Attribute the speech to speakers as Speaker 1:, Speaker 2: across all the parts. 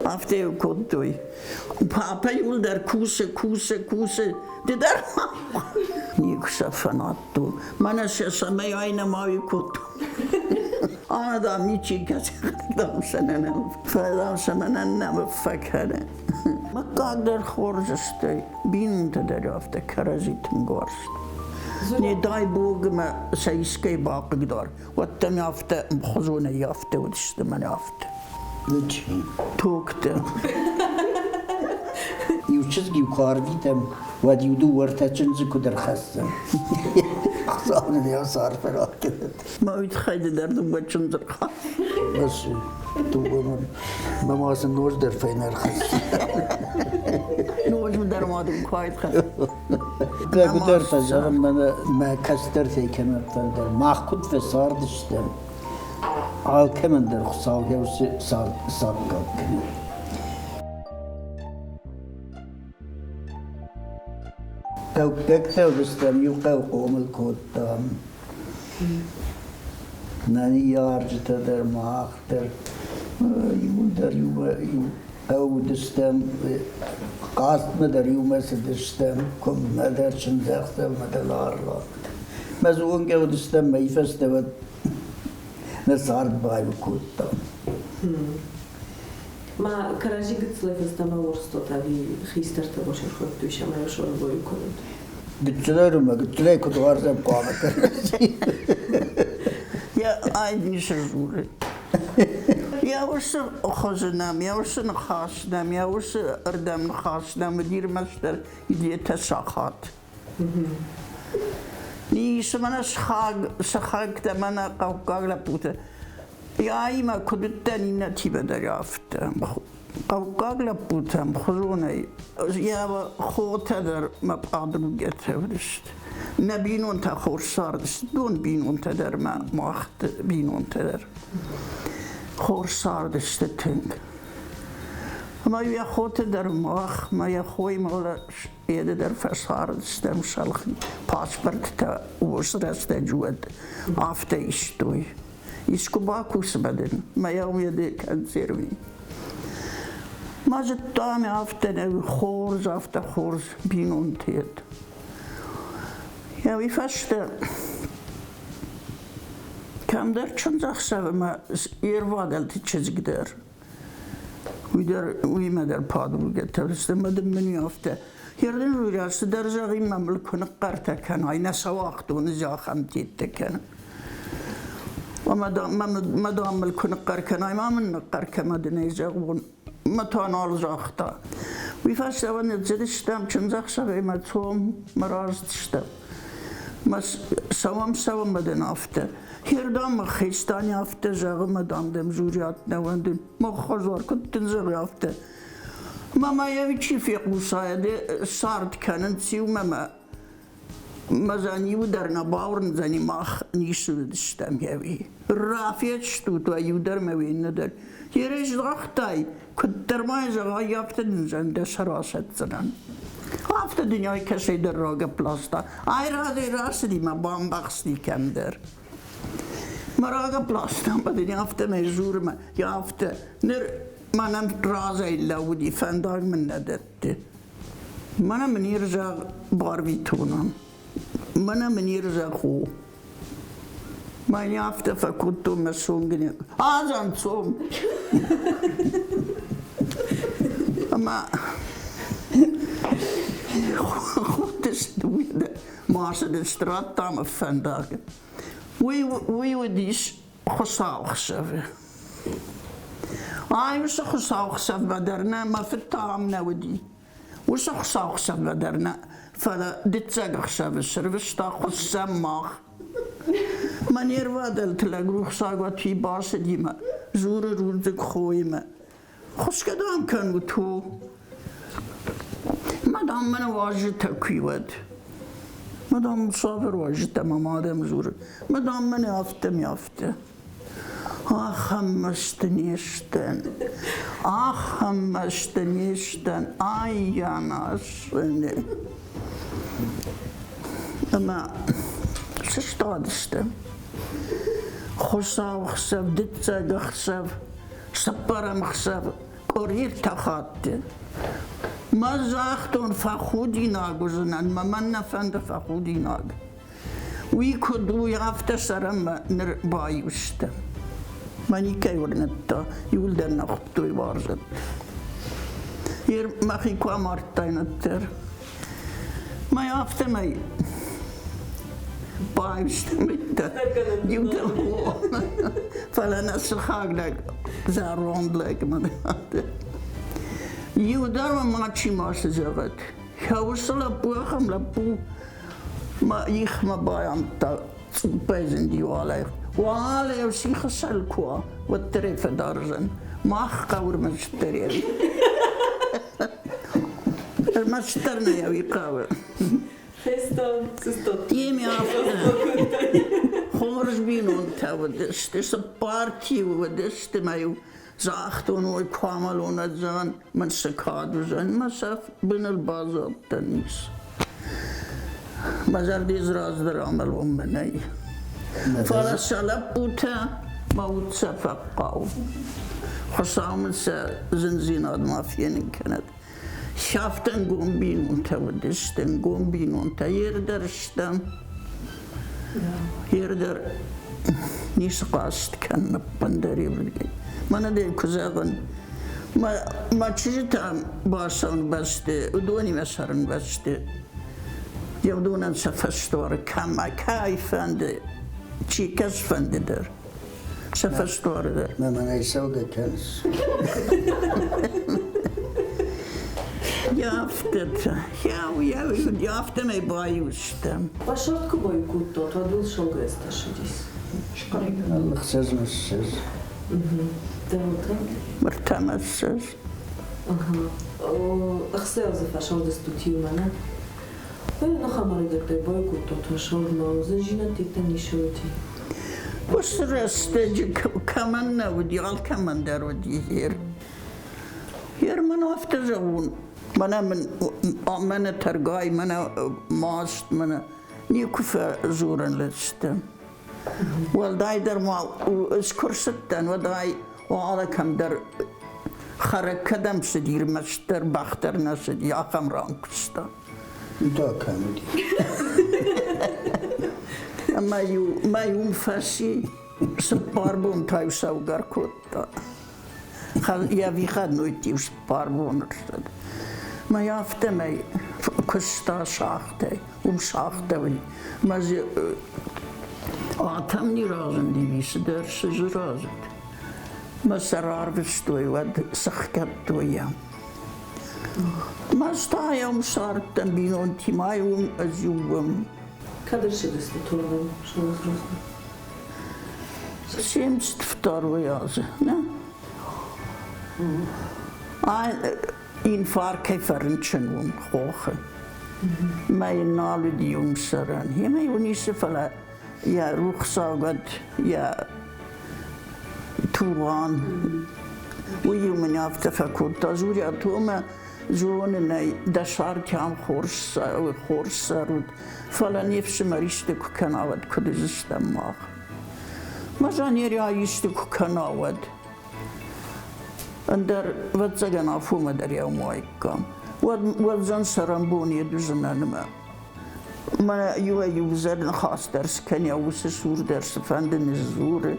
Speaker 1: Афтӕ-иу кодтой. Папӕ иуылдӕр кусы, кусы, кусы. Ды дӕр никуы сӕ фӕнадтон. Мӕнӕ сӕ цӕмӕй ай нӕма уый кодтон. Ӕмӕ, дам, ничи кӕсы, дам, сӕ нӕ фӕлӕ сӕ мӕнӕн нӕ фӕкӕны. Мыггаг дӕр хорз сты, бинонтӕ дӕр афтӕ кӕрӕдзи тынг уарзт. Не дай бог мӕ сӕ искӕй бахъыгдар, уӕддӕр ме афтӕ ӕмхуызонӕй афтӕ уыдысты мӕнӕ афтӕ. Токты.
Speaker 2: Иу чызг-иу куы арвитӕм, уӕд-иу дыууӕ-ӕртӕ чындзы куыд ӕрхӕсдзӕн. Хуыцау нын йӕ цард ракӕнӕд.
Speaker 1: Мӕ уый тыххӕй ды дӕр дыууӕ чындзы рхӕсс.
Speaker 2: Бӕс, дыууӕ мӕ ма сын ноджы дӕр фӕйнӕ ӕрхӕсс.
Speaker 1: Ноджы дӕр ма дын куы айтхӕсс.
Speaker 2: Бӕгуыдӕр фӕзӕгъын мӕнӕ мӕ кӕстӕртӕй кӕмӕндӕр дӕр мах куыд фӕцардыстӕм, алкӕмӕн дӕр Хуыцау йӕ уыцы цард саккаг кӕны. Хъӕуккӕгтӕ уыдыстӕм, иу хъӕу хъомыл кодтам. Нӕ ныййарджытӕ дӕр, мах дӕр, иуылдӕр иумӕ иу хъӕу уыдыстӕм, хъазтмӕ дӕр иумӕ цыдыстӕм, куывдмӕ дӕр, чындзӕхсӕвмӕ дӕр арлӕуд. Мӕ зонгӕ уыдыстӕм мӕйы фӕстӕ уӕд нӕ цард баиу кодтам.
Speaker 3: Ма кӕрӕдзи гыццылӕй фӕстӕмӕ уорстот ӕви хистӕртӕ босӕрхуӕдтой сӕмӕ соргой кӕнут?
Speaker 2: Гыццылӕй румӕ, гыццылӕй куыд уарзӕм хъуамӕ кӕрӕдзи.
Speaker 1: Йӕ ай дисы дзуры. Йӕ уыцы хуызы нӕм, йӕ уыцы ныхас нӕм, йӕ уыцы ӕрдӕм ныхас нӕм уыди ӕрмӕстдӕр идетӕ сахат. Ницы мӕнӕ сыхаг, сыхӕгтӕ мӕнӕ хъӕуккаг лӕппутӕ. Яимӕ куыд уыдтӕн иннӕтимӕ дӕр афтӕ. Хъӕуккаг лӕппутӕм хуызонӕй йӕ хотӕ дӕр мӕ подругӕтӕ уыдысты. Нӕ бинонтӕ хорз цардысты, дон бинонтӕ дӕр мӕ махты бинонтӕ дӕр. Хорз цардысты тынг. Ӕмӕ йӕ хоты дӕр мах, мӕ йӕ хоимӕ Еды дӕр фӕцардыстӕм сӕлхи паспорттӕ уыцы рӕстӕджы уӕд афтӕ истой. Искуы бакусмӕ дын, мӕ еды консерви. Ма зыдтам афтӕ нӕ хорз, афтӕ хорз бинонтӕ. Уый фӕстӕ кӕмдӕр чындзӕхсӕвы мӕ йе рвадӕлты чызг дӕр Уый дӕр, уыимӕ дӕр подругӕтӕ сты ӕмӕ дын мын афтӕ, Ердын Журя, цыдӕр зӕгъин мӕ мыл куы ныхъхъӕртӕ кӕнай, нӕ сӕ уагътон ахӕм тедтӕ кӕны. Ӕмӕ мӕ дам мыл куы ныхъхъӕр кӕнай, ма мын ныхъхъӕр кӕн, ӕмӕ дын ӕй зӕгъон. Мӕ та нал загъта. Уый фӕстӕ ныццыдыстӕм чындзӕхсӕвӕй мӕ цом, мӕ раздыстӕм. Мӕ цӕуӕм, цӕуӕм мӕ дын афтӕ. Хердам хестани афтӕ зӕгъы, мадам дӕм Зуриат нӕ уӕндын. Мӕ хӕдзар куыд дын зӕгъы афтӕ. Мама йӕ чи фехъуса, де цард кӕнын циу мӕ мӕзӕн иу дӕр нӕ бауырндзӕни, мах ницы уыдыстӕм ӕви. Рафестут уӕ иу дӕр мӕ уе ннӕ дӕр. Ерӕй загътай, куыддӕр ма зӕгъай, афтӕ дын зӕн дӕ сӕр асӕтдзынӕн. Афтӕ дын ӕй кӕцӕйдӕр рагӕпп ласта. Ай разӕй рацыди мӕ бамбӕхсти кӕмдӕр. Мӕ рагӕпп ласта ӕмӕ дын афтӕмӕй дзуры мӕ афтӕ. Ныр мӕнӕн разӕй лӕууыди, фӕндаг мын нӕ дӕтты. Мӕнӕ мын ир зӕгъ барвитонӕн. Мӕнӕ мын ир зӕгъ у. Мӕн афтӕ фӕкодтон мӕ цонгын. Азан цом. Ӕмӕ худтысты ма радтам фӕндаг. Уый, уый уыдис Хуыцаухсӕвы. Ай уыцы Хуыцаухсӕвмӕ дӕр нӕ мӕ фыд та ам нӕ уыди. Уыцы Хуыцаухсӕвмӕ дӕр нӕ, фӕлӕ дыццӕг ӕхсӕвы сырвыста хуыссӕм мах. Мӕ не рвадӕлты лӕг рухсаг уӕд бацыди мӕ дзуры рудзыг хоимӕ. Хуысгӕ дам кӕнут, о. Мадам мӕнӕ уазджытӕ куы уӕд. Мадам цавӕр уазджытӕ мӕ мадӕм дзуры. Мадам мӕнӕ афтӕ ме афтӕ. Ахӕм мӕсты не сдӕн, ахӕм мӕсты не сдӕн, аййанасыны. Ӕмӕ сыстадысты. Хуыцау ӕхсӕв, дыццӕг ӕхсӕв, цыппӕрӕм ӕхсӕв. Къуыри ртӕ хатты. Мӕ загътон, фӕхудинаг уыдзынӕн, мӕ мӕн нӕ фӕнды фӕхудинаг. Уый куыд у, афтӕ цӕрӕм ныр баиу сты. Мӕ никӕй уырныдта, иуылдӕр нӕ хуыдтой уарзӕт. Ер мӕхи куы амардтаин уӕддӕр. Мӕ афтӕмӕй баиу сты мыдтӕ. Иутӕ фӕлӕ нӕ сыхаг лӕг, зӕронд лӕг мӕ Иу дӕр мӕ мачи мацы зӕгъӕд. Хӕуысы лӕппу ахӕм лӕппу Мӕ ихмӕ байамдта цъуппӕй зынди уалӕ. Уалӕ сихы сӕл куы уа, уӕддӕр ӕй фӕдардзӕн. Мах хъӕуы ӕрмӕстдӕр ӕй. Ӕрмӕстдӕр нӕ уый хъӕуы. Еми афтӕ хорз бинонтӕ уыдысты, цыппар тиуы уыдысты мӕ-иу загътон, ой, куы амӕлон, ӕз зӕгъын, мын цы кад уыдзӕн, мӕ сӕ быныл базадтӕн ис. Мӕ зӕрди раздӕр амӕлон мӕнӕй. Фӕлӕ сӕ лӕппутӕ мӕ уд сӕ фӕхъхъау. Хуыцау мын сӕ зындзинад ма фенын кӕнӕд. Сӕфтӕн гом бинонтӕ уыдысты, гом бинонтӕ. Ердӕр стӕм, ердӕр ницы хъаст кӕнын ӕппындӕр ивгӕй. Мӕнӕ дӕ куы зӕгъын, мӕ, мӕ чызджытӕм бацӕуын бӕсты, уыдонимӕ цӕрын бӕсты, йӕ уыдонӕн сӕ фӕсдуары кӕмӕ кӕй фӕнды, чи кӕс фӕнды дӕр. Сӕ фӕсдуары дӕр.
Speaker 2: Мӕ мӕнӕй цӕугӕ кӕныс.
Speaker 1: Афтӕтӕ. Афтӕмӕй баиу стӕм.
Speaker 3: Фӕсард куы баиу кодтат, уӕд уыл саугӕдзтӕ ссыдис?
Speaker 2: Ӕхсӕзмӕ ссӕдз.
Speaker 3: Дӕуыл
Speaker 1: Ӕртӕмӕ ссӕдз.
Speaker 3: Ӕхсӕвдзы фӕсардыстут иумӕ, нӕ? Ныхамаридӕттӕй баиу кодтат фӕсардмӕ, зынзинӕдтӕ ницы уыди.
Speaker 1: Уыцы рӕстӕджы кӕмӕн нӕ уыди, алкӕмӕн дӕр уыди гъер. Гъер мын афтӕ зӕгъон, мӕнӕ мын мӕнӕ тӕргай, мӕнӕ маст, мӕнӕ никуы фӕдзурын лыстӕ. Уӕлдайдӕр ма ӕз куы рцыдтӕн, уӕд ӕй алы кӕмдӕр хӕрӕг кӕдӕм цыди, ӕрмӕстдӕр бӕх дӕр нӕ цыди, ахӕм ран куыста.
Speaker 2: Да кӕм уыди?
Speaker 1: Ӕмӕ-иу мӕ уым фӕци, цыппар бон та-иу саугар кодта. Йӕ вихаднойтты-иу цыппар боны рцыд. Мӕ афтӕмӕй куыста шахтӕй, уым шахтӕ уыди. Мӕ дзы атом не разынди, цыдӕр цы дзы разынд. Мӕ сӕ рарвыстой, уӕд сыхгӕдтой йӕ. Мӕ та йӕм ссардтан бинонтимӕ уым ӕз уым.
Speaker 3: Кӕд ӕрцыдысты Торвал Саузрозмӕ?
Speaker 1: 72 азы, нӕ? Инфаркӕй фӕрынчын уым хохы. Мӕ йын нал уыди уым цӕрӕн. Йемӕ-иу ницы, фӕлӕ йӕ рухсаг уӕд, йӕ Тугъан. Уый-иу мын афтӕ фӕкодта, Зурӕт, уымӕ зонын ӕй, дӕ сӕртӕм хорз, хорз цӕрут, фӕлӕ не фсымӕр исты куы кӕна, уӕд куыд уыдзыстӕм мах? Мӕ Жанеря исты куы кӕна, уӕд ӕндӕр, ӕвӕццӕгӕн, афонмӕ дӕр йӕ уаиккам. Уӕд уӕдзӕн цӕрӕнбон йе дузынӕн ӕмӕ мӕ иуӕй-иу ӕвзӕр ныхас дӕр скӕны, уыцы сур дӕр цыфӕнды ныдздзуры.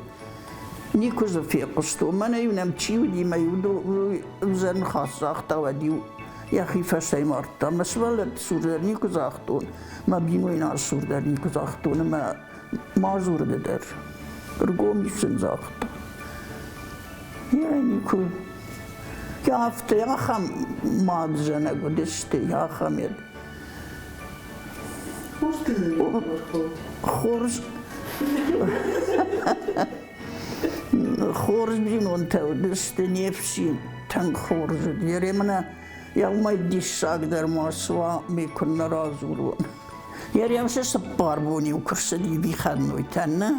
Speaker 1: Никуы дзы фехъуыстон. Мӕнӕ-иу нӕм чи уыди, мӕ-иу ӕвзӕр ныхас загъта, уӕд-иу йӕхи фӕцӕймардта. Мӕ сывӕллӕтты цур дӕр никуы загътон, мӕ бинойнаг цур дӕр никуы загътон ӕмӕ ма дзургӕ дӕр. Ӕргом сын загъта. Йӕ никуы. Афтӕ ахӕм мад зӕнӕг уыдысты, ахӕм йед. Хорз Хорз бинонтӕ уыдысты, не фсин тынг хорз уыд. Еремына йӕ уымӕй диссагдӕр ма суа, ме куыннӕ радзурон. Еремсы цыппар бон-иу куы рцыди вихӕднойтӕ, нӕ?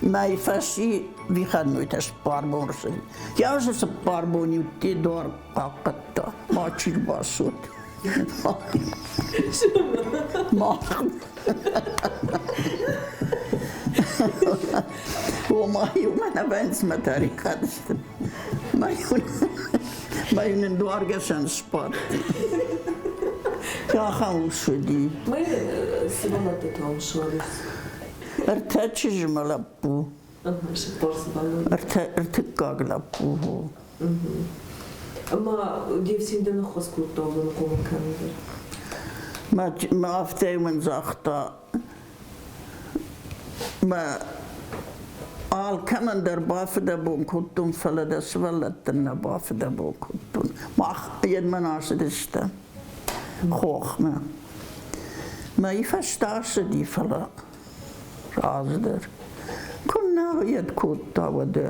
Speaker 1: Мӕй фӕци вихӕднойтӕ цыппар бон рцыди. Йӕ цыппар бон-иу дуар хъахъхъӕдта, мачи рбацуд. Ома-иу мӕнӕ бӕнцмӕ тӕригъӕд сты. Мӕ-иу нын дуаргӕсӕн сбадти. Ахӕм ус уыди.
Speaker 3: Мы сывӕллӕтты та усуарыс?
Speaker 1: Ӕртӕ чызджы мӕ лӕппу. Ӕртыккаг лӕппу.
Speaker 3: Ӕмӕ де фсин дын ӕххуыс кодта уыдоны хъомыл кӕнын дӕр?
Speaker 1: Мӕ афтӕ мын загъта, мӕ алкӕмӕн дӕр бафыдӕбон кодтон, фӕлӕ дӕ сывӕллӕттӕн нӕ бафыдӕбон кодтон. Мах йедмӕ ацыдыстӕм хохмӕ. Мӕйы фӕстӕ ацыди, фӕлӕ раздӕр. Куыннӕ йед кодта уӕдӕ.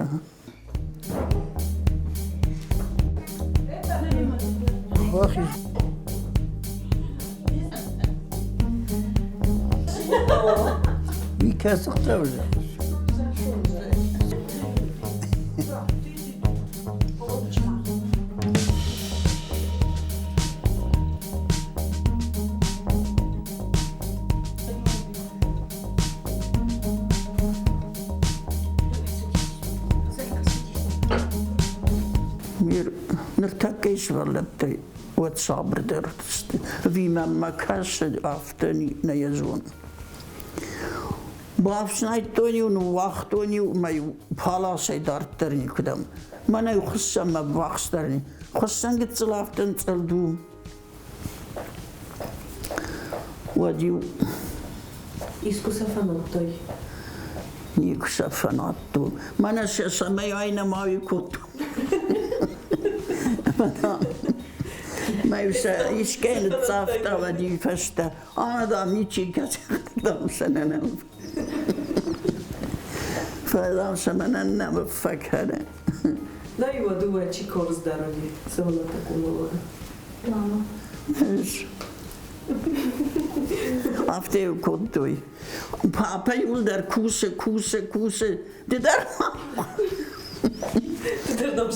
Speaker 2: Уый кӕцы хъӕуы?
Speaker 1: Ныртӕккӕйы сывӕллӕттӕй уӕд сабырдӕр уыдысты. Ӕви мӕм мӕ кӕсы, афтӕ нӕ йӕ зонын. Бафснайдтон-иу, ныууагътон-иу мӕ-иу паласӕй дарддӕр никуыдӕм. Мӕнӕ-иу хуыссӕнмӕ ввахсдӕр хуыссӕн гыццыл афтӕ нцъылд у. Уӕд-иу
Speaker 3: Искуы сӕ фӕнадтай?
Speaker 1: Никуы сӕ фӕнадтон. Мӕнӕ сӕ цӕмӕй ай нӕма уый кодтон. Мӕ-иу сӕ искӕй ныццавта, уӕд-иу фӕстӕ, а, дам, ничи кӕсы, дам, сӕ нӕ Фӕлӕ дам сӕ мӕнӕн нӕ фӕкӕны.
Speaker 3: Да, иуӕ дыууӕ чи корздӕр уыди, сывӕллӕттӕ хъомылады.
Speaker 1: Мама. Афтӕ-иу кодтой. Папӕ иуылдӕр кусы, кусы, кусы. Ды дӕр ма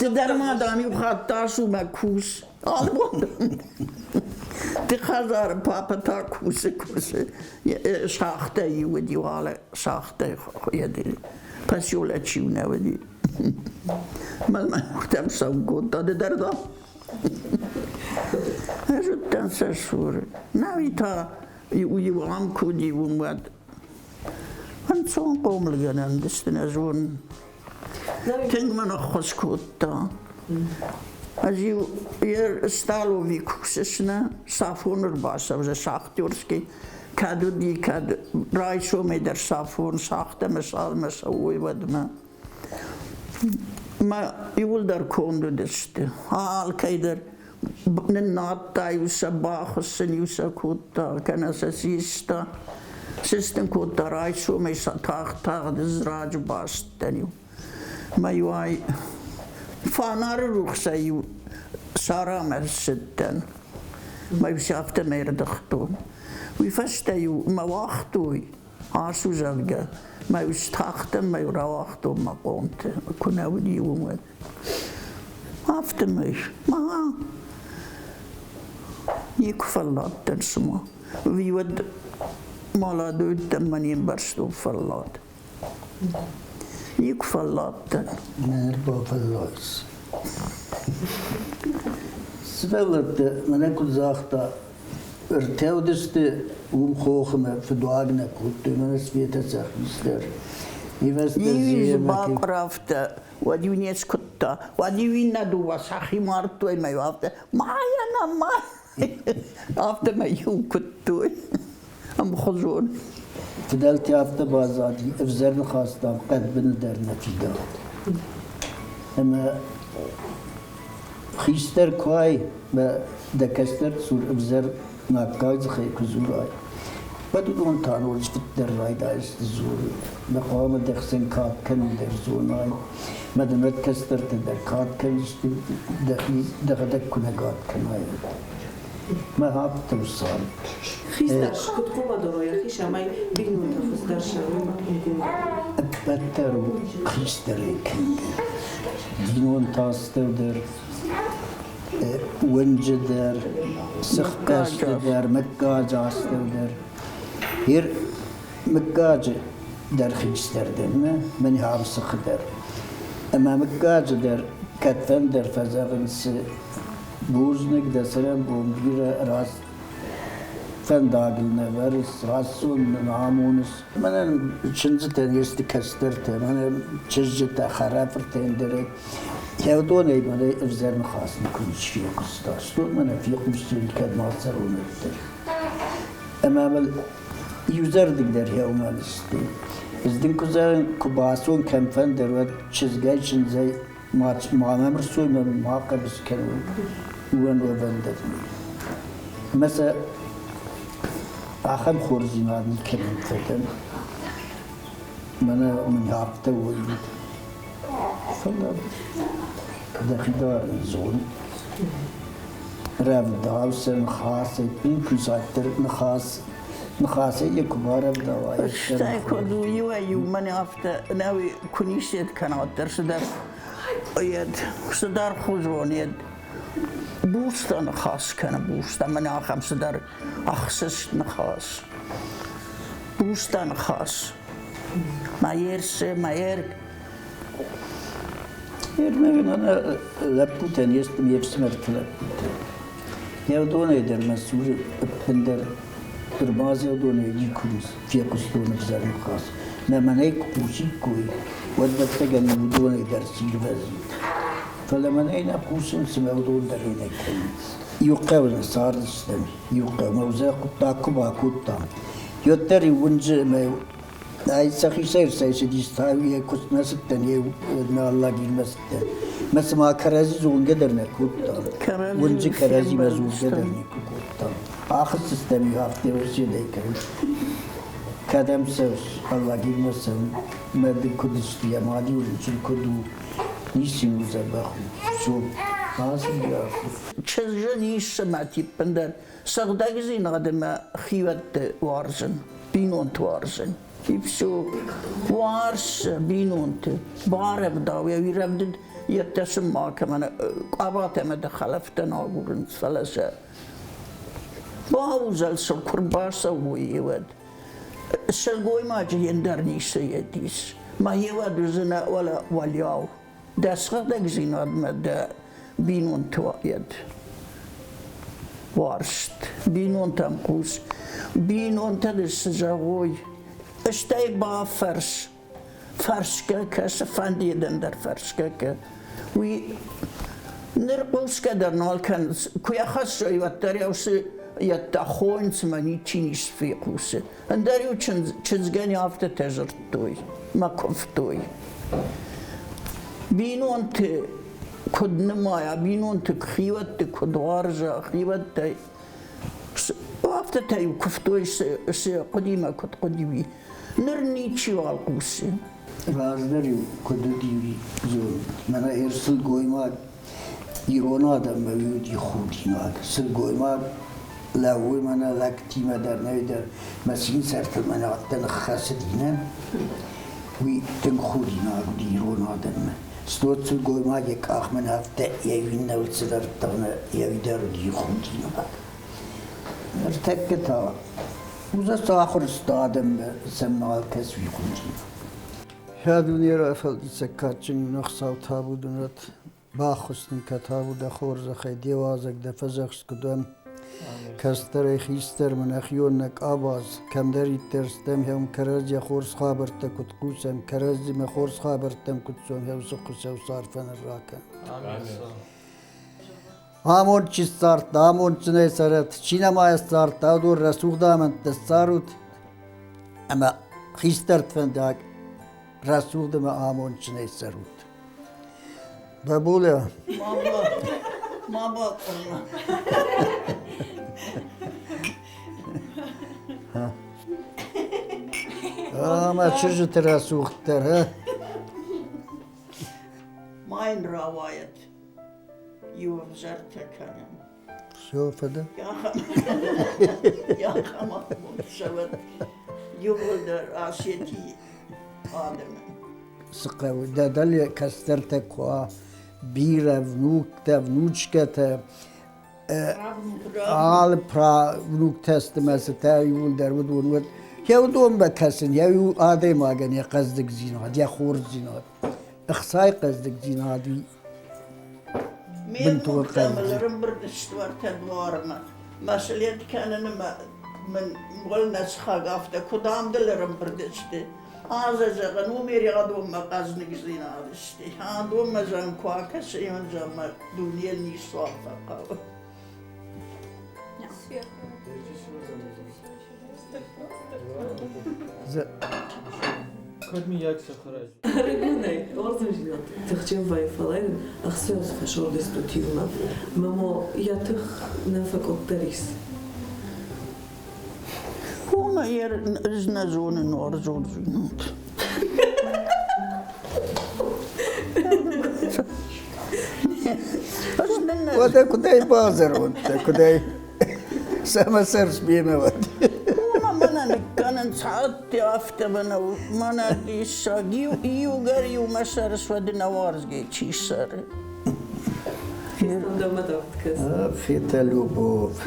Speaker 1: Ды дӕр ма, дам, иу хатт ацу мӕ кус. Алыбон Ды хӕдзары папӕ та кусы, кусы. Шахтӕ-иу уыди, уалӕ шахтӕ поселочы-иу нӕ уыди. Мӕнмӕ уырдӕм цӕуын кодта, ды дӕр, дам. Ӕз уыдтӕн сӕ цуры. Науи та иу ам куы уыди, уым уӕд ӕнцон хъомылгӕнӕн уыдысты, нӕ зонын. Тынг мын ӕххуыс кодта. Ӕз-иу йе столовый кусыс нӕ, сафон ӕрбацӕудзӕн шахтерский, кӕд уыди, кӕд райсомӕй дӕр сафон шахтӕмӕ салмӕ цӕуой, уӕдмӕ. Мӕ иууылдӕр конд уыдысты. Алкӕй дӕр ныннадта-иу сӕ, бахуыссын-иу сӕ кодта, кӕнӕ сӕ систа. Сыстын кодта райсомӕй сӕ тагъд-тагъд ӕз раджы бацыдтӕн-иу. Мӕ-иу ӕй фанары рухсӕй-иу сарамӕ ссыдтӕн. Мӕ-иу сӕ афтӕмӕй ӕрдыгътон. Уый фӕстӕ-иу мӕ уагътой, ацу, зӕгъгӕ, мӕ-иу стахтӕн, мӕ-иу рауагътон мӕ хъомты, куы нӕ уыди, уым. Афтӕмӕй ма никуы фӕлладтӕн цыма. Уый уӕд молодой уыдтӕн мӕ не мбӕрстон фӕллад. Никуы фӕлладтӕн.
Speaker 2: Ныр бафӕллайыс. Сывӕллӕттӕ мӕнӕ куыд загъта, ӕртӕ уыдысты уым хохы мӕ фыдуаг нӕ кодтой, мӕнӕ Светӕ сӕ хистӕр.
Speaker 1: Иу бакъуыр афтӕ, уӕд-иу не скуыдта, уӕд-иу иннӕ дыууӕ сӕхи мардтой мӕ-иу афтӕ, майа нӕ ма, афтӕмӕй-иу куыдтой ӕмхуызон.
Speaker 2: Фыдӕлтӕ афтӕ баззади, ӕвзӕр ныхас, дам, хъӕдбыны дӕр нӕ фидауы. Ӕмӕ хистӕр куы уай, мӕ дӕ кӕстӕр цур ӕвзӕр наккаг дзыхӕй куы дзурай, уӕд уыдон та ноджы фыддӕр райдайдзысты дзурын. Мӕ хъуамӕ дӕ хсӕн кад кӕнын дӕр зонай, мӕ дын уӕд кӕстӕртӕ дӕр кад кӕндзысты, дӕхи дӕхӕдӕг куы нӕ гад кӕнай, уӕд. Мӕ афтӕ у цард.
Speaker 3: Хистӕр куыд хъуамӕ йӕхи самай бинонтӕ хуыздӕр сӕ
Speaker 2: Ӕппӕт дӕр у хистӕрӕй кӕнгӕ. Бинонтӕ астӕу дӕр, уынджы дӕр, сыхбӕсты дӕр, мыггаджы астӕу дӕр. Ир мыггаджы дӕр хистӕр дӕн, нӕ, мӕн Хабсыхы дӕр. Ӕмӕ мыггаджы дӕр кӕдфӕндӕр фӕзӕгъынц, бузныг дӕ цӕрӕнбон бирӕ раст фӕндагыл нӕ вӕрыс, рӕсугъд нын амоныс. Мӕнӕн чындзытӕ не сты кӕстӕртӕ, мӕнӕн чызджытӕ, хӕрӕфыртӕ ӕндӕрӕй. Уыдонӕй мӕнӕй ӕвзӕр ныхас никуы ничи фехъуыста. Стон мӕнӕ фехъусдзӕни, кӕд ма цӕрон, уӕддӕр. Ӕмӕ мыл иузӕрдыг дӕр уымӕн сты. Ӕз дын куы зӕгъын, куы бацон кӕмфӕндӕр, уӕд чызгӕй чындзӕй ма мӕм ӕрцой, мӕ ма хъӕбыс кӕной, уымӕн уӕвӕн дӕр нӕй. Ӕмӕ сӕ ахӕм хорздзинад никӕмӕн фӕдӕн. Мӕнӕ мын афтӕ уыд. Фӕлӕ дӕхи дарын зон. Рӕвдау сӕ ныхасӕй, инкуысаддӕр ныхас ныхасӕй йӕ куы барӕвдауай.
Speaker 1: Стӕй куыд у, иуӕй-иу мӕнӕ афтӕ нӕуи куы нисед кӕна, уӕддӕр цыдӕр йед, цыдӕр хуызон йед бустӕ ныхас кӕны, бустӕ, мӕнӕ ахӕм цыдӕр ӕхсыст ныхас. Бустӕ ныхас. Ма ерсе, ма ер.
Speaker 2: Лӕппутӕн ме фсымӕрты лӕппутӕ. Йӕ уыдонӕй дӕр мӕ цуры ӕппындӕр ӕрбазӕлдонӕй никуы фехъуыстон ӕвзӕр ныхас. Мӕ мӕнӕй куы хъусиккой, уӕд ӕвӕццӕгӕн уыдонӕй дӕр сирвӕзид. Фӕлӕ мӕнӕй нӕ хъусынц ӕмӕ уыдон дӕр нӕ кӕнынц. Иу хъӕуы нӕ цардыстӕм, иу хъӕумӕ ӕвзӕр хъуыддаг куы бакодтам, уӕддӕр-иу уынджы ӕмӕ Ай сӕхицӕй ӕрцӕйцыдис, та йӕ куыстмӕ цыдтӕн, йе Лагермӕ цыдтӕн. Мӕ цыма кӕрӕдзи зонгӕ дӕр нӕ кодтам. Уынджы кӕрӕдзимӕ дзургӕ дӕр никуы кодтам. Ахызтыстӕм-иу афтӕ уыцыдӕй кӕнын. Кӕдӕм цӕуыс, Лагермӕ цӕуын. Мӕ ды куыд сты, йӕ мад-иу рынчын куыд у, ницы у дзӕбӕх у. Цом, ацыди, ацыд.
Speaker 1: Чызджы ницы мӕт ӕппындӕр сыгъдӕгдзинад ӕмӕ хиуӕтты уарзын, бинонты уарзын. И все. Уарз бинонты, барӕвдау йӕ рӕвдыд йедтӕ сын макӕмӕн къабатӕ ӕмӕ дӕ хӕлӕфтӕн агурынц, фӕлӕ сӕ баузӕл сыл куы рбацӕуой, уӕд. Сылгоймаджы ӕндӕр ницы йед ис. Мӕ еуӕд уыдзынӕ уӕлӕ уӕлиау. Дӕ сыгъдӕгдзинадмӕ дӕ бинонты уайӕд уарзт, бинонтӕм хъус, бинонтӕ дын цы зӕгъой, стӕй бафӕрс, фӕрсгӕ кӕсы, фӕнды дын дӕр фӕрсгӕ кӕ. Уый ныр хъусгӕ дӕр нал кӕнынц, куы йӕ хӕссой, уӕддӕр йӕ уыцы йедтӕ хойынц ӕмӕ ничи ницы фехъусы. Ӕндӕр-иу чызгӕн афтӕтӕ дзырдтой мӕ куывтой. Бинонты куыд нымайа, бинонты хиуӕтты куыд уарза, хиуӕттӕй афтӕтӕ-иу куывтой, цы хъуыди мӕ куыд хъуыди, уый. Ныр ничиуал хъусы.
Speaker 2: Раздӕр-иу куыд уыди, зон, мӕнӕ ӕрсылгоймаг ирон адӕммӕ уыди худинаг. Сылгоймаг лӕууы мӕнӕ лӕгтимӕ дӕр нӕй дӕр мӕ синсӕртыл мӕнӕ афтӕ ныххӕцыди, нӕ? Уый тынг худинаг уыди ирон адӕммӕ. Стот сылгоймаг йӕ къах мӕнӕ афтӕ йӕ иннӕуыл цыдӕртӕ йӕ уый дӕр уыди худинаг. Ныртӕккӕ та уыдзӕн ахуыр сты адӕммӕ, сӕм нал кӕсы уый худинаг. Хӕ дуне рафӕлдисӕг кадджын иунӕг Хуыцау табу дын ратт, баххуыс нын кӕ табу дӕ хорзӕхӕй, де уазӕг, дӕ фӕдзӕхст куыд уӕм. Кӕстӕрӕй хистӕрмӕ нӕхион нӕ къабаз, кӕмдӕриддӕр стӕм, хӕм кӕрӕдзийӕ хорз хабӕрттӕ куыд хъусӕм, кӕрӕдзимӕ хорз хабӕрттӕм куыд цом, хӕм цы Хуыцау царфӕн ракӕн. Амонд чи ссардта, амондджынӕй цӕрӕт, чи нӕма ссардта, уыдон рӕсугъд амӕндтӕ ссарут ӕмӕ хистӕрты фӕндаг рӕсугъд ӕмӕ амондджынӕй цӕрут. Бабуля.
Speaker 1: Ма бакъуырма.
Speaker 2: Ӕмӕ чызджыты рӕсугъддӕр, а?
Speaker 1: Ма йын рауайӕд. Иу ӕвзӕртӕ кӕнын.
Speaker 2: Все, фӕдӕ?
Speaker 1: Ахӕм цӕуӕд иууылдӕр Осетийы адӕмӕн.
Speaker 2: Цы хъӕуы, дӕ дӕле кӕстӕртӕ куы уа, бирӕ внуктӕ, внучкӕтӕ, алы внуктӕ сты мӕ цытӕ иууылдӕр уыдон уӕд. Йӕ уыдонмӕ кӕсын, йӕ иу адӕймагӕн йӕ хъӕздыгдзинад, йӕ хорздзинад, ӕхцайы хъӕздыгдзинад бынтон хъӕздыг.
Speaker 1: Ӕрӕмбырд сты уартӕ дуармӕ. Мӕ слет кӕнынмӕ мын уӕлнӕ сыхаг афтӕ, куыд ам дыл ӕрӕмбырд сты. Азӕ зӕгъын, уым Ерегъадонмӕ хъӕздыгдзинад сты. Адонмӕ зӕгъын, куы акӕсӕм, зӕгъын, мӕ дунейӕн ницуал фӕхъӕуы.
Speaker 4: Кӕд миййаг сӕхӕрӕй?
Speaker 3: Ӕрыгонӕй уарзондзинад тыхджын вӕййы, фӕлӕ йын ӕхсӕв фӕсордыстут иумӕ. Мамо йӕ тых нӕ фӕкъуыддӕр ис.
Speaker 1: Уымӕ ӕз нӕ зонын уарзондзинад.
Speaker 2: Уӕдӕ куыдӕй базӕронд дӕ, куыдӕй? Цӕмӕ цӕрыс мемӕ уӕд?
Speaker 1: Уымӕ мӕнӕ ныккӕнынц ӕдде афтӕ мӕнӕ мӕнӕ диссаг. Иугӕр иумӕ цӕрыс, уӕд нӕ уарзгӕ чи цӕры.
Speaker 3: Дӕумӕ давд кӕсы.
Speaker 2: Фета любовь.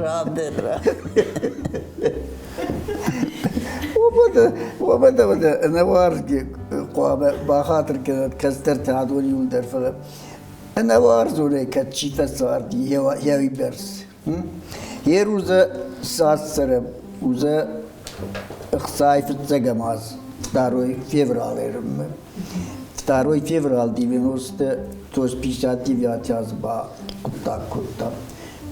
Speaker 1: Рады,
Speaker 2: Уымӕн ӕмӕ ӕнӕуарзгӕ хъуамӕ бахатыр кӕнӕд кӕстӕртӕ адон иуылдӕр, фӕлӕ ӕнӕуарзонӕй кӕд чи фӕцарди, йӕ уыйбӕрц. Ерузӕ цас цӕрӕм, узӕ ӕхцайы фыццӕгӕм аз, второй февраль ӕрыммӕ. Второй февраль 90 то есть 59 аз ба хъуыддаг кодта.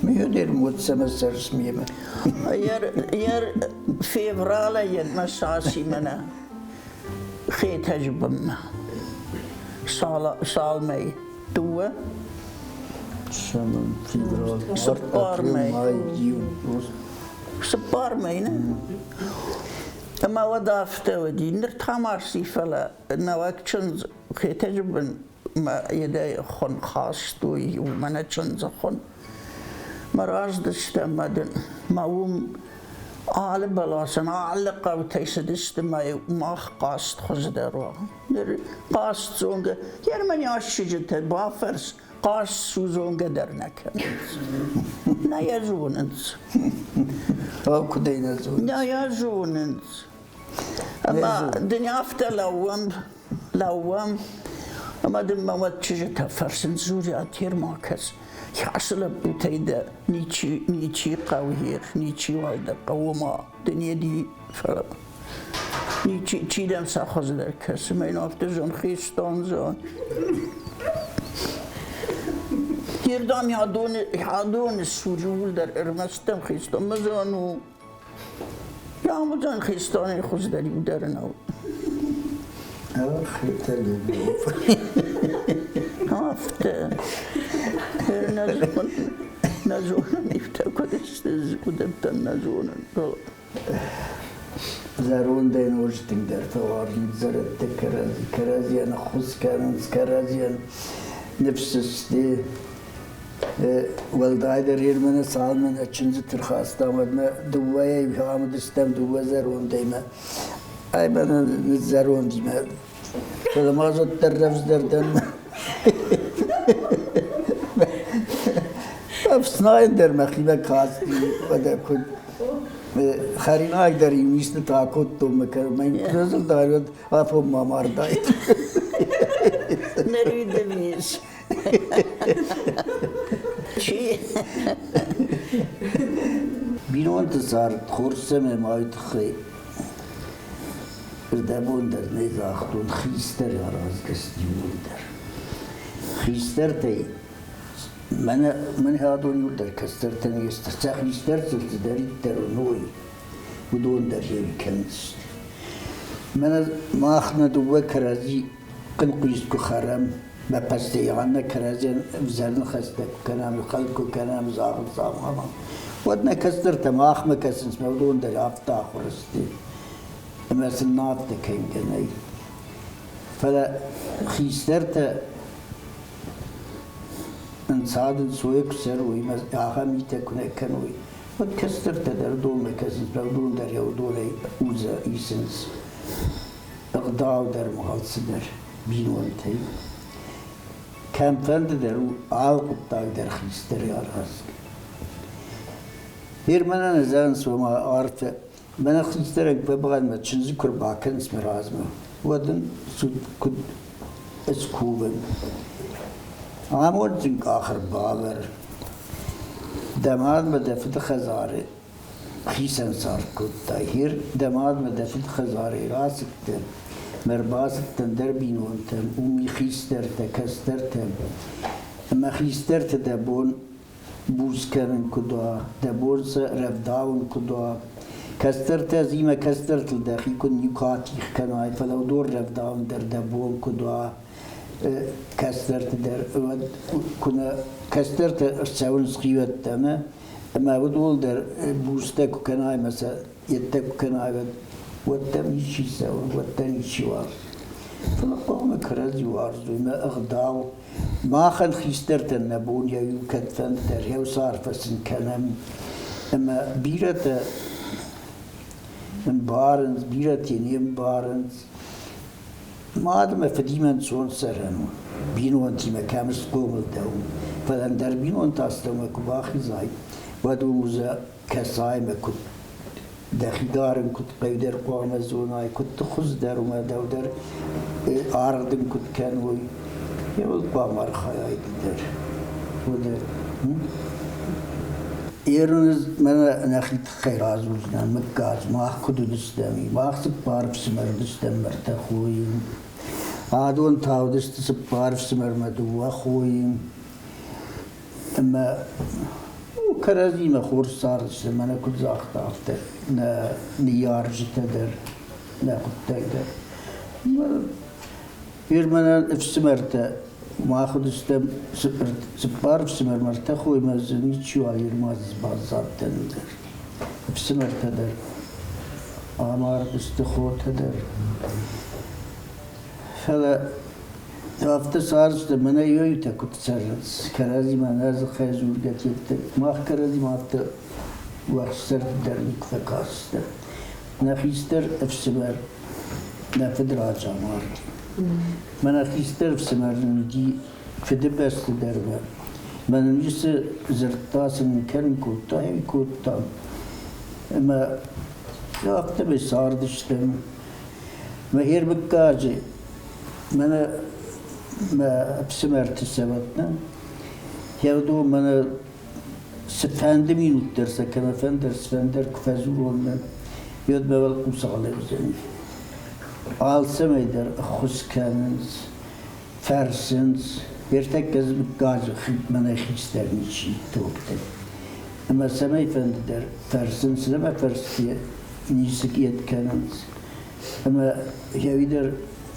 Speaker 2: Мйодер мод цӕмӕ цӕрыс мемӕ.
Speaker 1: Ер февралӕй йедмӕ саси мӕнӕ Хетӕджы бынмӕ. Цал мӕй? Дыууӕ?
Speaker 2: Февраль,
Speaker 1: Цыппар
Speaker 2: апрель,
Speaker 1: мӕй.
Speaker 2: май, июнь.
Speaker 1: Цыппар мӕй, нӕ? Ӕмӕ уӕд афтӕ уыди. Ныр та ма сси, фӕлӕ нӕуӕг чындз Хетӕджы бынмӕ йедӕй хуын хастой, мӕнӕ чындзы хуын. Мӕ раздыстӕ мӕ дын мӕ уым алы бӕласӕн, алы хъӕутӕй цыдысты мӕ мах хъаст хуыздӕр уа. Ныр хъаст зонгӕ, Германи ассыджытӕ бафӕрс, хъаст судзонгӕ дӕр нӕ кӕнынц. Нӕ йӕ зонынц.
Speaker 2: Куыдӕй нӕ зонынц?
Speaker 1: Нӕ йӕ зонынц. Ӕмӕ дын афтӕ лӕууӕм, лӕууӕм, ӕмӕ дын мӕ уӕд чызджытӕ фӕрсынц, Зуря, терма кӕс, хӕсы лӕппутӕй дӕ ничи, ничи хъӕуы хер, ничиуал дӕ хъӕуы ма, ды не ди, фӕлӕ ничи, чи дӕм сӕ хуыздӕр кӕсы, мӕ йын афтӕ зон, хистон зон. Ирдам ядоны суджы уылдӕр ӕрмӕстдӕр хистон мызон у. Ямудзан хистонӕй хуыздӕр иу дӕр нӕу.
Speaker 2: Ах, это любовь.
Speaker 1: Афтӕ. Нӕ зонын, ифтӕ куыд сты, уыдӕттӕн нӕ зонын.
Speaker 2: Зӕрондӕй ноджы тынгдӕр фӕуарзынц зӕрӕдтӕ кӕрӕдзи, кӕрӕдзийӕн ӕххуыс кӕнынц, кӕрӕдзийӕн ныфс сты. Уӕлдайдӕр Ерманы цалынмӕ нӕ чындзыты рхастам, уӕдмӕ дыууӕйӕ амыдыстӕм дыууӕ зӕрондӕй мӕ ай мӕнӕ ныззӕрондимӕ. Фӕлӕ ма уӕддӕр рӕвдздӕр дӕн. Ӕфснайын дӕр мӕхимӕ касти, уӕдӕ куыд. Хӕринаг дӕр иу истытӕ акодтон мӕ мӕ куы дзырдтай, уӕд афонмӕ амардаид.
Speaker 1: Ныридӕвис. Чи?
Speaker 2: Бинонты цард хорз цӕмӕй ма уый тыххӕй рдӕбон дӕр нӕ загътон, хистӕр аразгӕ иууылдӕр. Хистӕртӕй мӕнӕ мӕн адон иуылдӕр кӕстӕртӕн не сты, сӕ хистӕртыл цыдӕриддӕр уыной, уыдон дӕр йе кӕнынц. Мӕнӕ мах нӕ дыууӕ кӕрӕдзи хъынхъуист куы хӕрӕм, мӕ постоянно кӕрӕдзийӕн ӕвзӕр ныхӕстӕ куы кӕнӕм, хӕлд куы кӕнӕм, загъд замана, уӕд нӕ кӕстӕртӕ махмӕ кӕсынц, мӕ уыдон дӕр афтӕ ахуыр сты, ӕмӕ сын афтӕ кӕнгӕ нӕй. Фӕлӕ хистӕртӕ ӕнцад-ӕнцойӕ куы цӕрой ӕмӕ ахӕм митӕ куы нӕ кӕной, уӕд кӕстӕртӕ дӕр уыдонмӕ кӕсынц, мӕ уыдон дӕр йӕ уыдонӕй удзӕ исынц. Ӕгъдау дӕр ма алцыдӕр бинонтӕй. Кӕмфӕнды дӕр у алы хъуыддаг дӕр хистӕрӕй аразгӕ. Гъер мӕнӕ нӕ зӕгъынц, ома арфӕ. Мӕнӕ хистӕрӕг фӕбӕгъӕнмӕ чындзы куы рбакӕнынц мӕ размӕ, уӕд ын суд куыд скувын. Амондджын къахыр бавӕр. Дӕ мадмӕ дӕ фыды хӕдзары хицӕн цард кодтай. Гъер дӕ мадмӕ дӕ фыды хӕдзарӕй рацыдтӕ, мӕ рбацыдтӕн дӕр бинонтӕм, уым и хистӕртӕ, кӕстӕртӕ. Ӕмӕ хистӕртӕ дӕ бон буц кӕнын куыд уа, дӕ бон сӕ рӕвдауын куыд уа. Кӕстӕртӕ зимӕ кӕстӕртыл дӕхи куыд никуы атигъ кӕнай, фӕлӕ уыдон рӕвдауын дӕр дӕ бон куыд уа. Кӕстӕрты дӕр уӕд куы нӕ кӕстӕртӕ ӕрцӕуынц хиуӕттӕмӕ, ӕмӕ уыдон дӕр бустӕ куы кӕнай ӕмӕ сӕ йедтӕ куы кӕнай, уӕд уӕддӕр ничи цӕуы, уӕддӕр ничи уарзы. Фӕлӕ хъуамӕ кӕрӕдзи уарзой, мӕ ӕгъдау. Махӕн хистӕртӕн нӕ бон йӕ иу кӕдфӕнддӕр еу сарфӕ сын кӕнӕм. Ӕмӕ бирӕтӕ ӕмбарынц, бирӕтӕ не мбарынц. Мад ӕмӕ фыдимӕ ӕнцон цӕрӕн у, бинонтимӕ кӕм схъомыл дӕ, уым. Фӕлӕ ӕндӕр бинонты астӕумӕ куы бахизай, уӕд уым уыдзӕ кӕсай ӕмӕ куыд дӕхи дарын куыд хъӕудӕр хъуамӕ зонай, куыд хуыздӕр уымӕ дӕу дӕр аргъ дын куыд кӕной, еуыл хъуамӕ архайай ды дӕр. Уӕдӕ Ерын мӕнӕ нӕхи тыххӕй радзурдзынӕн мыггаг, мах куыд уыдыстӕм, мах цыппар ӕфсымӕр уыдыстӕм ӕртӕ хойы. Адон та уыдысты цыппар ӕфсымӕрмӕ дыууӕ хойы. Ӕмӕ кӕрӕдзимӕ хорз цардысты, мӕнӕ куыд загъта, афтӕ нӕ ныййарджытӕ дӕр, нӕ хъуыддаг дӕр. Ир мӕнӕ ӕфсымӕртӕ, мах уыдыстӕм цыппар ӕфсымӕрмӕ, ӕртӕ хоймӕ дзы ничиуал Ирмаз баззадтӕн дӕр. Ӕфсымӕртӕ дӕр амардысты, хотӕ дӕр. Фӕлӕ афтӕ цардысты, мӕнӕ иуӕй-иутӕ куыд цӕрынц, кӕрӕдзимӕ нӕ дзыхӕй дзургӕ тедты. Мах кӕрӕдзимӕ афтӕ уӕхстдзӕрд дӕр никуы фӕкастыстӕм. Нӕ хистӕр ӕфсымӕр нӕ фыд раджы амард. Мӕнӕ хистӕр ӕфсымӕр нын уыди Фыдыбӕсты дӕр мӕ. Мӕнӕн ницы дзырдта, цы нын кӕнын кодта, уый кодтам. Ӕмӕ афтӕмӕй цардыстӕм. Мӕ хермыггаджы мӕнӕ мӕ ӕфсымӕрты цӕуӕт нӕ. Уыдон мӕнӕ цыфӕнды минут дӕр сӕ кӕмӕ фӕндӕр, цыфӕндӕр куы фӕдзурон нӕ, уӕд мӕ уӕлхъус алӕудзӕни. Алцӕмӕй дӕр ӕххуыс кӕнынц, фӕрсынц. Ӕртӕккӕ дзы мыггаджы мӕнӕй хистӕр ничи топты. Ӕмӕ цӕмӕй фӕнды дӕр фӕрсынц, ӕмӕ фӕрсгӕ ницы йед кӕнынц. Ӕмӕ гъеуый дӕр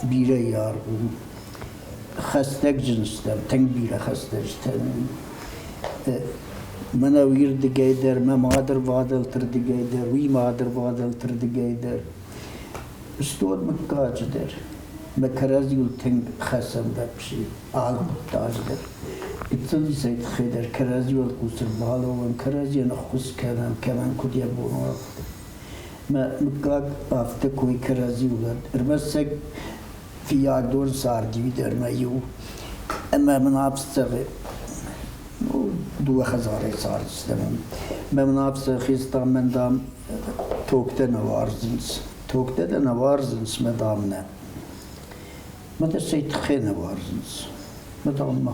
Speaker 2: бирӕ аргъ у. Хӕстӕгджын стӕм, тынг бирӕ хӕстӕджытӕ нын. Мӕнӕ уыйырдыгӕй дӕр, мӕ мадырвадӕлты рдыгӕй дӕр, уый мадырвадӕлты рдыгӕй дӕр. Стон мыггаджы дӕр мӕ кӕрӕдзиуыл тынг хӕцӕм вообще алы хъуыддаджы дӕр. Гыццыл исӕй тыххӕй дӕр кӕрӕдзиуыл хъус ӕрбалӕууӕм, кӕрӕдзийӕн ӕххуыс кӕнӕм, кӕмӕн куыд йӕ бон у, афтӕ. Мӕ мыггаг афтӕ кой кӕрӕдзиуыл ӕрмӕст сӕ фиййагдон царди дӕр мӕ иу ӕмӕ мын афтӕ дыууӕ хӕдзарӕй цардыстӕм. Мӕ мын афтӕ хистӕр мӕн, дам, токтӕ нӕ уарзынц. Токтӕ дӕ нӕ уарзынц, мӕ дам, нӕ. Мӕ дӕ цӕй тыххӕй нӕ уарзынц? Мӕ дам, мӕ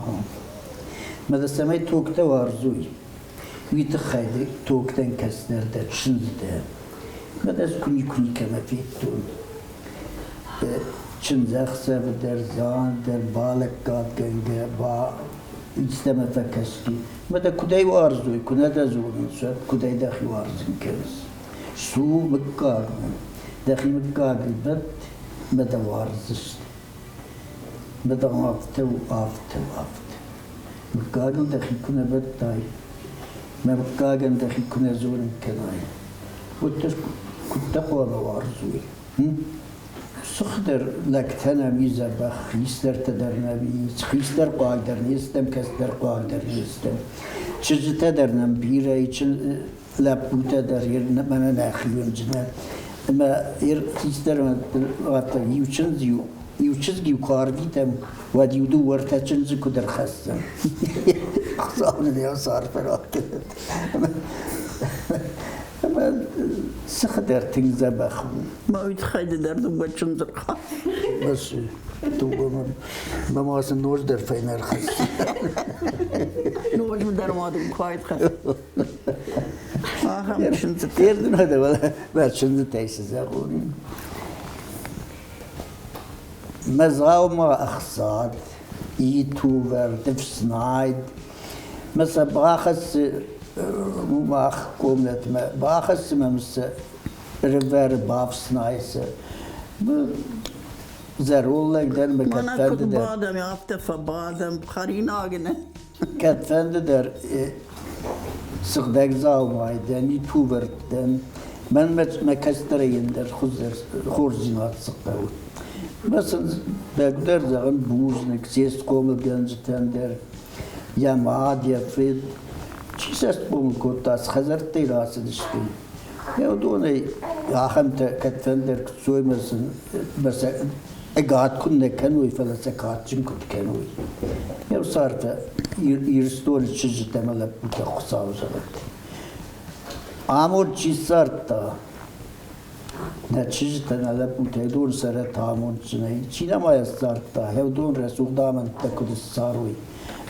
Speaker 2: Мӕ дӕ цӕмӕй токтӕ уарзуй, уый тыххӕй дӕ токтӕн кӕстӕр дӕ чындз дӕ. Мӕ дӕ ӕз куы никуы никӕмӕ федтон. Чындзӕхсӕвы дӕр, зиан дӕр балӕггадгӕнгӕ ба истӕмӕ фӕкӕсти. Мӕ дӕ куыдӕй уарзой, куы нӕ дӕ зонынц, уӕд куыдӕй дӕхи уарзын кӕныс? Цу мыггагмӕ, дӕхи мыггагыл бӕтт, мӕ дӕ уарздзысты. Мӕ дӕ афтӕ у, афтӕ у, афтӕ. Мыггагыл дӕхи куы нӕ бӕттай, мӕ мыггагӕн дӕхи куы нӕ зонын кӕнай, уӕддӕр куыд дӕ хъуамӕ уарзой? Сыхдӕр лӕгтӕ нӕм и дзӕбӕх, хистӕртӕ дӕр нӕм и, хистӕр хъуаг дӕр не стӕм, кӕстӕр хъуаг дӕр не стӕм. Чызджытӕ дӕр нӕм бирӕ и, лӕппутӕ дӕр мӕнӕ нӕхи уынджынӕ. Ӕмӕ хистӕр афтӕ иу чындз иу иу чызг-иу куы арвитӕм, уӕд иу дыууӕ ӕртӕ чындзы куыд ӕрхӕссӕм. Хуыцау нын йӕ цард ракӕнӕд. Ӕмӕ сыхы дӕр тынг дзӕбӕх у.
Speaker 1: Мӕ уый тыххӕй ды дӕр дыууӕ чындзы
Speaker 2: Дыууӕ мӕ ма сын ноджы дӕр фӕйнӕ ӕрхӕсс.
Speaker 1: Ноджы дӕр ма дын куы айтхӕсс. Ахӕм чындзытӕ.
Speaker 2: Ердынӕ дӕ мӕ чындзытӕй цы зӕгъон. Мӕ дзаума ӕхсад, итувӕрд, ӕфснайд. Мӕ сӕ бахӕссы мах комнатмӕ, бахӕссы мӕм сӕ рывӕры бафснайы сӕ. Зӕронд лӕг дӕр мӕ
Speaker 1: Мӕнӕ куыд
Speaker 2: кӕдфӕнды дӕр
Speaker 1: бадӕм, афтӕ фӕбадӕм, хӕринаг нӕ.
Speaker 2: Кӕдфӕнды дӕр сыгъдӕг дзаумайы дӕн, итувӕрд дӕн. Мӕнмӕ мӕ кӕстӕрӕй ӕндӕр хуыздӕр хорздзинад цы хъӕуы. Мӕ сын бӕгуыдӕр зӕгъын бузныг се схъомылгӕнджытӕн дӕр, йӕ мад, йӕ фыд. Чи сӕ схъомыл кодта, цы хӕдзӕрттӕй рацыдысты, уыдонӕй ахӕмтӕ кӕдфӕндӕр куыдзоймӕ сын мӕ сӕ ӕгад куыннӕ кӕной, фӕлӕ сӕ кадджын куыд кӕной. Йӕ цартӕ Ирыстоны чызджытӕ ӕмӕ лӕппутӕ Хуыцау зӕгъӕд. Амонд чи ссардта, нӕ чызджытӕ, нӕ лӕппутӕ уыдон цӕрӕт амондджынӕй. Чи нӕма йӕ ссардта, уыдон рӕсугъд амӕндтӕ куыд ссарой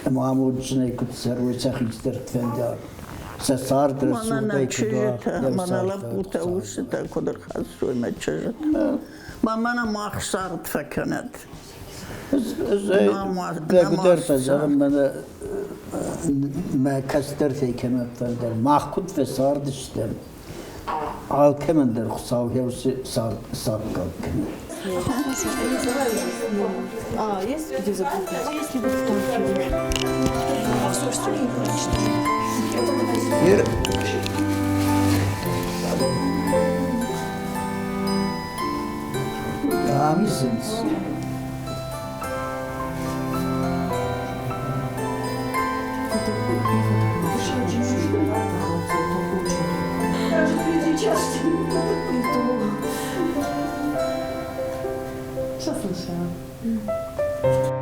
Speaker 2: ӕмӕ амондджынӕй куыд цӕрой сӕ хистӕрты фӕндаг. Сӕ цард
Speaker 1: Мӕнӕ нӕ
Speaker 2: рӕсугъдӕй куыд уа,
Speaker 1: чызджытӕ,
Speaker 2: йӕ
Speaker 1: мӕнӕ
Speaker 2: цард
Speaker 1: лӕппутӕ, устытӕ куыд ӕрхӕссой мӕ чызджытӕ. Мӕ мӕнӕ мах цард фӕкӕнӕд.
Speaker 2: Бӕгуыдӕр фӕзӕгъын, мӕнӕ мӕ кӕстӕртӕй кӕмӕндӕр дӕр мах куыд фӕцардыстӕм, алкӕмӕн дӕр Хуыцау хӕусы цард саккаг кӕны.
Speaker 3: А, есть где закупить? А если вот в Токио? А все, что ли,
Speaker 2: Ер Ами сынц.
Speaker 3: Сейчас слушаю.